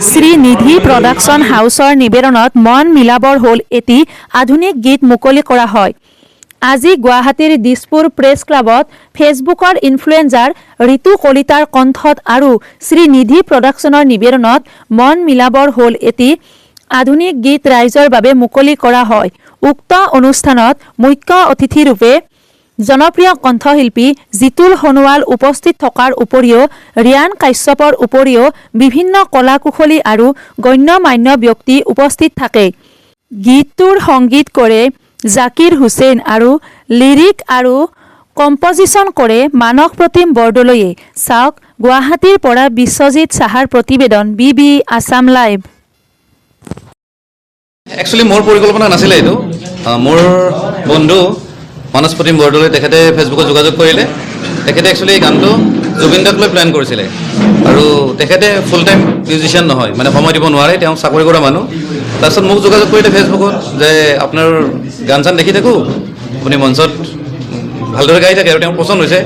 Srinidhi production হাউচৰ নিবেদনত মন মিলাবৰ হ'ল এটি আধুনিক গীত মুকলি কৰা হয়। আজি গুৱাহাটীৰ দিছপুৰ প্ৰেছ ক্লাবত ফেচবুকৰ ইনফ্লুৱেঞ্জাৰ ঋতু কলিতাৰ কণ্ঠত আৰু শ্ৰীনিধি প্ৰডাকশ্যনৰ নিবেদনত মন মিলাবৰ হ'ল এটি আধুনিক গীত ৰাইজৰ বাবে মুকলি কৰা হয়। উক্ত অনুষ্ঠানত মুখ্য অতিথিৰূপে জনপ্ৰিয় কণ্ঠশিল্পী জিতুল সোণোৱাল উপস্থিত থকাৰ উপৰিও ৰিয়ান কাশ্যপৰ উপৰিও বিভিন্ন কলা কুশলী আৰু গণ্য মান্য ব্যক্তি উপস্থিত থাকে। গীতটোৰ সংগীত কৰে জাকিৰ হুছেইন আৰু লিৰিক আৰু কম্পজিশ্যন কৰে মানস প্ৰতিম বৰদলৈয়ে। চাওক গুৱাহাটীৰ পৰা বিশ্বজিৎ সাহাৰ প্ৰতিবেদন, বি আছাম লাইভ। একচুৱেলি মোৰ পৰিকল্পনা নাছিলে এইটো। মোৰ বন্ধু মানস প্ৰতিম বৰদলৈ, তেখেতে ফেচবুকত যোগাযোগ কৰিলে। তেখেতে একচুৱেলি এই গানটো জুবিন দাক লৈ প্লেন কৰিছিলে আৰু তেখেতে ফুল টাইম মিউজিচিয়ান নহয়, মানে সময় দিব নোৱাৰে, তেওঁ চাকৰি কৰা মানুহ। তাৰপিছত মোক যোগাযোগ কৰিলে ফেচবুকত যে আপোনাৰ গান চান দেখি থাকোঁ, আপুনি মঞ্চত ভালদৰে গাই থাকে আৰু তেওঁৰ পচন্দ হৈছে,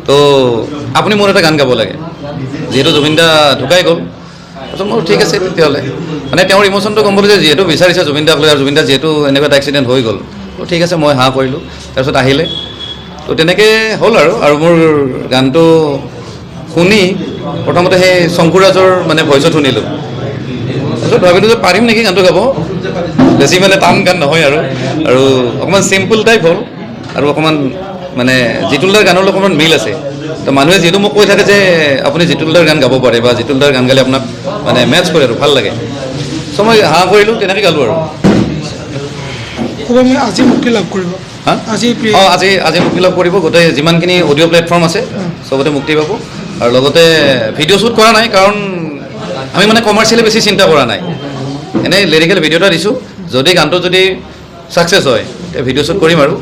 তো আপুনি মোৰ এটা গান গাব লাগে, যিহেতু জুবিন দা ঢুকাই গ'ল। তাৰপিছত মই ঠিক আছে তেতিয়াহ'লে, মানে তেওঁৰ ইম'চনটো গম পালোঁ যে যিহেতু বিচাৰিছে জুবিন দাক লৈ আৰু জুবিন দা যিহেতু এনেকুৱা এটা এক্সিডেণ্ট হৈ গ'ল, তো ঠিক আছে, মই হাঁ কৰিলোঁ। তাৰপিছত আহিলে, তো তেনেকৈ হ'ল আৰু। আৰু মোৰ গানটো শুনি প্ৰথমতে সেই শংকুৰাজৰ মানে ভইচত শুনিলোঁ। তাৰপিছত ভাবিলোঁ যে পাৰিম নেকি গানটো গাব, বেছি মানে টান গান নহয় আৰু আৰু অকণমান চিম্পুল টাইপ হ'ল আৰু অকণমান মানে জিতুলদাৰ গানৰ লগত অকণমান মিল আছে। তো মানুহে যিহেতু মোক কৈ থাকে যে আপুনি জিতুলদাৰ গান গাব পাৰে বা জিতুলদাৰ গান গালে আপোনাক মানে মেটচ কৰে আৰু ভাল লাগে। চ' মই হাঁ কৰিলোঁ, তেনেকৈ গালোঁ আৰু। শুভময়, আজি মুক্তি লাভ কৰিব? হা? আজি অঁ, আজি মুক্তি লাভ কৰিব। গোটেই যিমানখিনি অডিঅ' প্লেটফৰ্ম আছে, চবতে মুক্তি পাব। আৰু লগতে ভিডিঅ' শ্বুট কৰা নাই, কাৰণ আমি মানে কমাৰ্চিয়েলি বেছি চিন্তা কৰা নাই। এনেই লিৰিকেল ভিডিঅ' এটা দিছোঁ। যদি গানটো যদি ছাকচেছ হয়, তেতিয়া ভিডিঅ' শ্বুট কৰিম আৰু।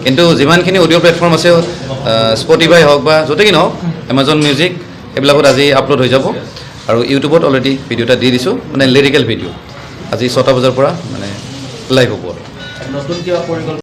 কিন্তু যিমানখিনি অডিঅ' প্লেটফৰ্ম আছে, স্পটিফাই হওক বা য'তে কি নহওক, এমাজন মিউজিক, এইবিলাকত আজি আপলোড হৈ যাব। আৰু ইউটিউবত অলৰেডি ভিডিঅ' এটা দি দিছোঁ, মানে লিৰিকেল ভিডিঅ'। আজি 6টা বজাৰ পৰা মানে লাইভ হ'ব আৰু। নতুন কিবা পৰিকল্পনা?